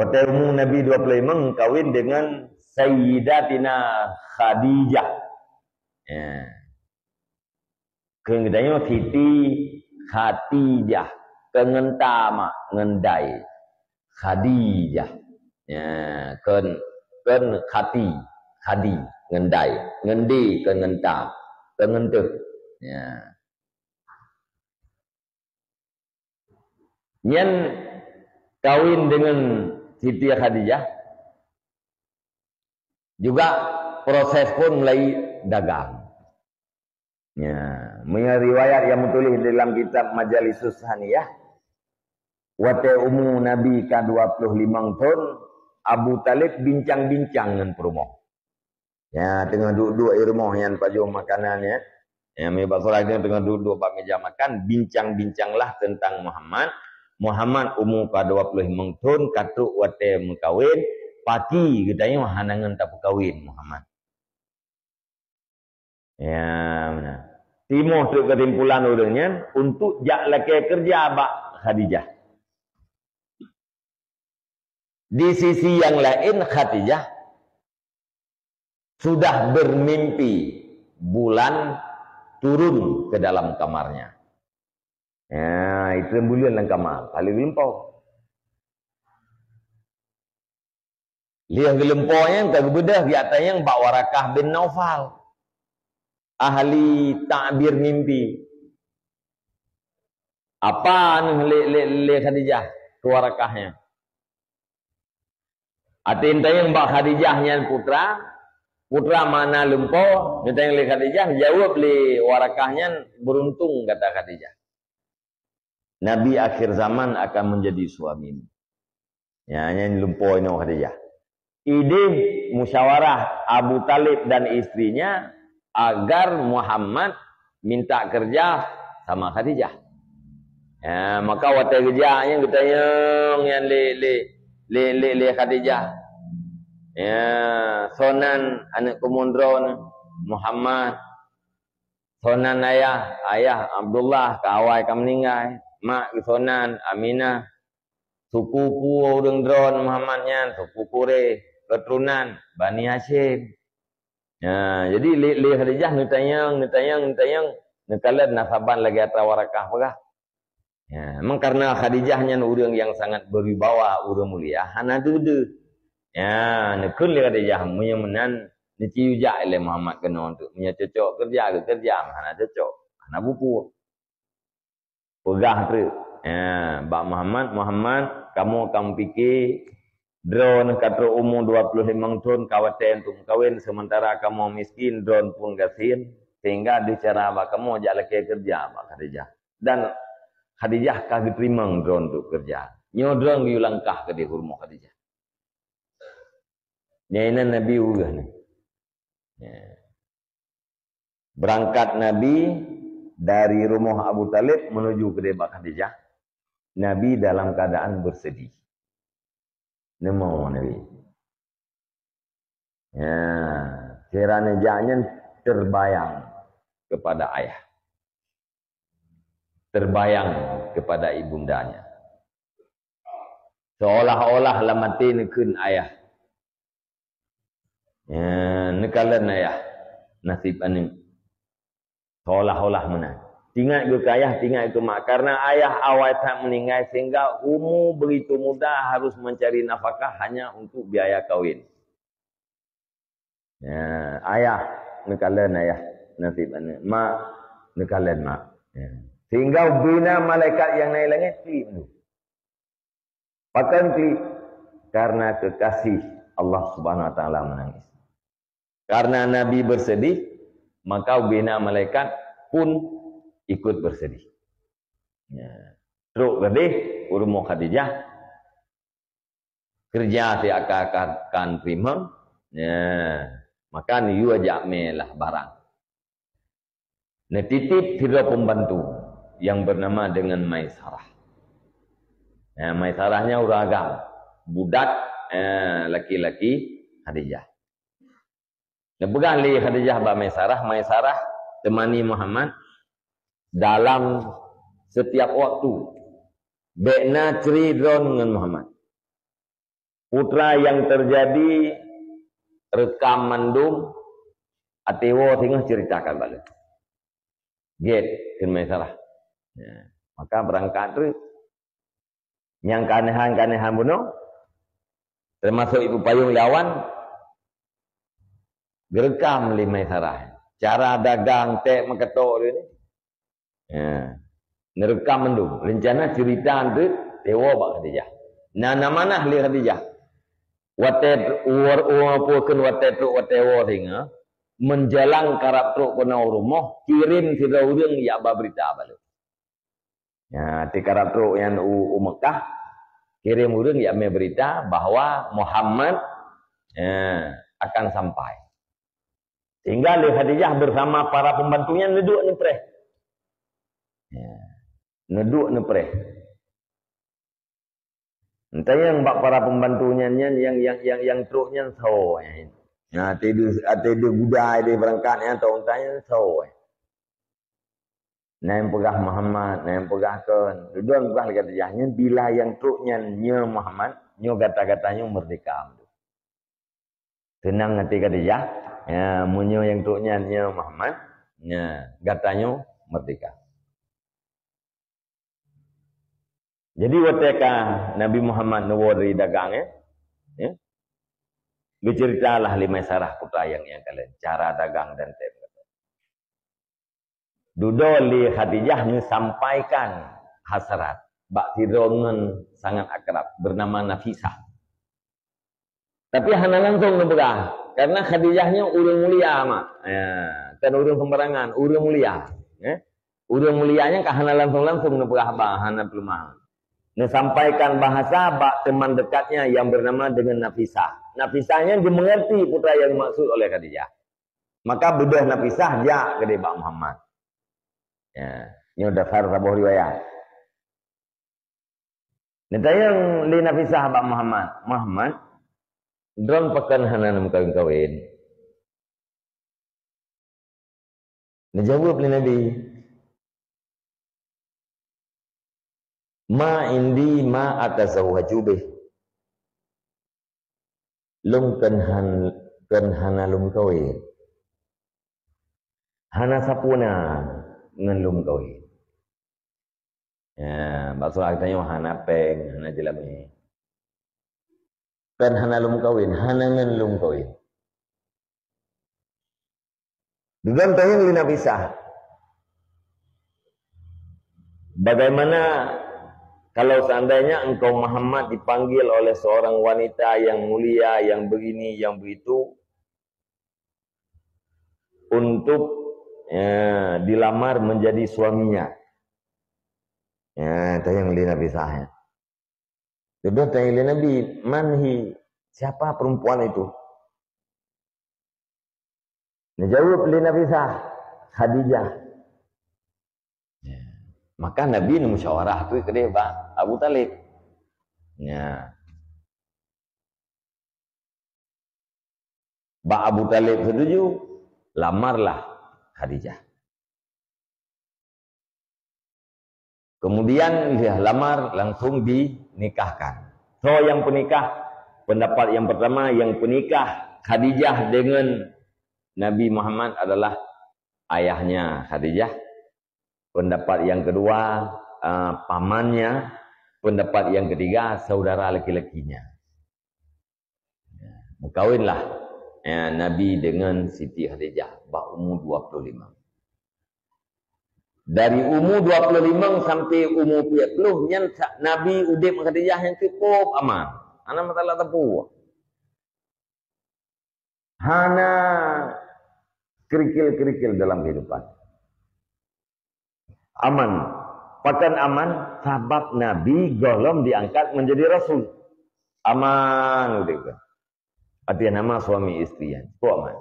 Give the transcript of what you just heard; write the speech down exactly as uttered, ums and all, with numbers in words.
Watée umu Nabi dua puluh lima, kawen dengan Sayyidatina Khadijah. Ya. Keu geutanyoe Siti Khadijah, keu ngeunta mak ngeundai. Khadijah. Ya, kon, kon Khati, Khadi, ngeundai, ngeundai, kon ngeunta, kon ngeunta. Ya. Nyan kawin dengan Siti Khadijah, juga proses pun mulai dagang. Ya, meunyoe riwayat yang meutuléh dalam kitab Majalisus Saniyah, watée umu Nabi ka dua puluh limong thon, Abu Talib bincang-bincang ngon peurumoh. Ya, teungoh duek-duek i rumoh nyan pajoh makanan, ya. Ya, mi bak seurah nyan teungoh duek-duek bak meja makan, bincang-bincanglah tentang Muhammad. Muhammad umu ka dua puluh limong thon, ka trok watée meukawen, paki geutanyoe hana ngon tapeukawen Muhammad. Ya, meunan. Timoh trok keusimpulan ureuëng nyan untuk jak lakée keureuja bak Khadijah. Di sisi yang lain, Khadijah sudah bermimpi bulan turun ke dalam kamarnya. Ya, itu buleuen lam kama, paléng geulumpoe. Lheueh geulumpoe nyan ka geubeudôh geujak tanyong bak Warakah bin Naufal, ahli takbir mimpi. Apa neuh lé, lé, lé Khadijah keu Warakah nyan? Até tanyong bak Khadijah nyan putra, putra mana lumpoe, neutanyong lé Khadijah, jaweueb lé Warakah nyan, "Beuruntung," kata Khadijah. "Nabi akhir zaman akan menjadi suamimu." Ya, nyan lumpoe inoe Khadijah. Idéh musyawarah Abu Talib dan istrinya agar Muhammad minta kerja sama Khadijah. Ya, maka watée geujak nyan geutanyong nyan lé, lé, lé, lé, lé Khadijah. Ya, soe nan aneuëk keumuen droeneuh? Muhammad. Soe nan ayah? Ayah Abdullah, ka awai ka meuninggai. Mak geuh soe nan? Aminah. Suku peue ureuëng droeneuh Muhammad nyan? Suku Quraisy, keuturonan Bani Hasyim. Ya, jadi lé, lé Khadijah neutanyong, neutanyong, neutanyong, neukalon na saban lagée atra Warakah peugah. Ya, memang karena Khadijah nyan ureuëng yang sangat berwibawa, ureuëng mulia, hana deuh-deuh. Ya, neukheun lé Khadijah, meunyoe meunan, neuciyu jak lé Muhammad keunoe teuk. Meunyoe cocok keureuja, geukeureuja, hana cocok, hana bukon. Peugah treuk, ya, bak Muhammad, "Muhammad, kamoe ka meupike, droeneuh ka trok umu dua puluh limong thon, ka watée untuk meukawen, seumeuntara kamoe miskin, droeneuh pun gasien, sehingga deuh cara bak kamoe jak lakée keureuja bak Khadijah. Dan Khadijah ka geuteurimong droeneuh untuk keureuja. Nyoe droeneuh geuyue langkah keudeh u rumoh Khadijah." Nyan inan Nabi ureuëng nyan. Ya. Berangkat Nabi dari rumoh Abu Talib menuju keudeh bak Khadijah, Nabi dalam keadaan bersedih. Neumoe Nabi. Ya, sira neujak nyan terbayang kepada ayah. Terbayang kepada ibundanya. Seolah-olah lam até neukheun ayah. Ya, neukalon ayah nasib aneuëk. Seolah-olah meunan. Tingat geuh keu ayah, tingat geuh keu mak. Karena ayah awai that meuninggai sehingga umu begitu muda harus mencari nafkah hanya untuk biaya kawin. Ya, ayah neukalon ayah nasib aneuëk. Mak neukalon mak. Ya. Sehingga ubena malaikat nyang na i langét klik mandum. Pakon klik? Karena kekasih Allah Subhanahu Wa Taala menangis. Karena Nabi bersedih, maka ubena malaikat pun ikut bersedih. Ya. Trok keudeh u rumoh Khadijah, keureuja siat ka, ka, ka neuteurimong, ya, maka neuyue jak mé lah barang. Neutitip sidroe pembantu yang bernama dengan Maisarah. Ya, Maisarah nyan ureuëng agam, budak, eh, laki-laki Khadijah. Neupeugah lé Khadijah bak Maisarah, "Maisarah, teumani Muhammad dalam setiap waktu. Bék na ceuri droeneuh ngon Muhammad." Putra nyang teujadi, reukam mandum, até woe singoh ceuritakan bak lôn. Gét, kheun Maisaroh. Ya, maka beurangkat treuk. Nyang keuanehan-keuanehan bunoe, teumasok ibu payong lé awan, geureukam lé Maisaroh. Cara dagang, teuh meukeutôk lé ni. Ya. Neureukam mandum. Reuncana ceurita treuk, até woe bak Khadijah. Na, na manah lé Khadijah. Watée uwar, uwar, peue kheun watée trok, watée woe singoh, meujalan karab trok keunoe u rumoh, kirém sidroe ureuëng jak ba beurita bak lôn. Ya, até karab trok nyan u, u Mekah, kirém ureuëng jak mé beurita bahwa Muhammad, ya, akan sampai. Sehingga lé Khadijah bersama para pembantunya neuduek neupreh. Ya. Neuduek neupreh. Entah nyang bak para pembantu nyan, nyan yang, yang, yang, yang trok nyan soe, eh. Nah, até deuh, até deuh gudai deh beurangkat nyan, tau entah nyan soe, eh. Na nyang peugah Muhammad, na nyang peugah kon. Dudoe peugah lé Khadijah nyan, bila nyang trok nyan nyoe Muhammad, nyoe gata-gata nyoe merdeka. Seunang até Khadijah, ya, meunyoe nyang trok nyan nyoe Muhammad, ya, gata nyoe merdeka. Jadi watée ka Nabi Muhammad neuwoe dari dagang, ya, ya, geuceuritalah lé Maisaroh putra nyang, nyang kalon cara dagang dan tem. Dudoe lé Khadijah neusampaikan hasrat bak sidroe ngon sangat akrab, bernama Nafisah. Tapi hana langsong neupeugah, karena Khadijah nyoe ureuëng mulia, mak. Ya, kan ureuëng sembarangan, ureuëng mulia. Ya. Ureuëng mulia nyan ka hana langsong-langsong neupeugah haba, hana peuleumah. Neusampaikan bahasa bak teman dekatnya yang bernama dengan Nafisah. Nafisah nyan geumeungerti peue nyang dimaksud oleh Khadijah. Maka beudôh Nafisah jak keudeh bak Muhammad. Ya, nyoe dasar saboh riwayat. Neutanyong lé Nafisah bak Muhammad, "Muhammad, droe pakon hana neumeukawen-kawen?" Neujaweueb lé Nabi, "Ma indi ma atazawwaju bih." Lôn kon han-, kon hana lôn kawen. Hana sapeue na ngon lôn kawen. Ya, bak surat geutanyoe hana péng, hana jeulamé. Kon hana lôn kawen, hana ngon lôn kawen. Dudoe tanyong lé Nafisah, "Bagaimana kalau seandainya engkau Muhammad dipanggil oleh seorang wanita yang mulia, yang begini, yang begitu, untuk, ya, dilamar menjadi suaminya?" Ya, tanyong lé Nafisah, ya. Dudoe tanyong lé Nabi, "Man hi? Siapa perempuan itu?" Neujaweueb lé Nafisah, "Khadijah." Ya. Maka Nabi neumusyawarah tu keudeh bak Abu Talib. Ya. Bak Abu Talib setuju, lamarlah Khadijah. Kemudian dia lamar langsung dinikahkan. So yang penikah, pendapat yang pertama, yang penikah Khadijah dengan Nabi Muhammad adalah ayahnya Khadijah. Pendapat yang kedua, ah, pamannya. Pendapat yang ketiga, saudara laki-lakinya. Meukawenlah, ya, Nabi dengan Siti Khadijah bak umu dua puluh lima. Dari umu dua puluh lima sampai umu peuet ploh nyan sa-, Nabi udeb ngon Khadijah nyang cukup aman. Hana masalah teupeu. Hana kerikil-kerikil dalam kehidupan. Aman. Pakon aman? Sabab Nabi gohlom diangkat menjadi rasul. Aman udeb. Arti nama suami istri nyan. Cukup aman.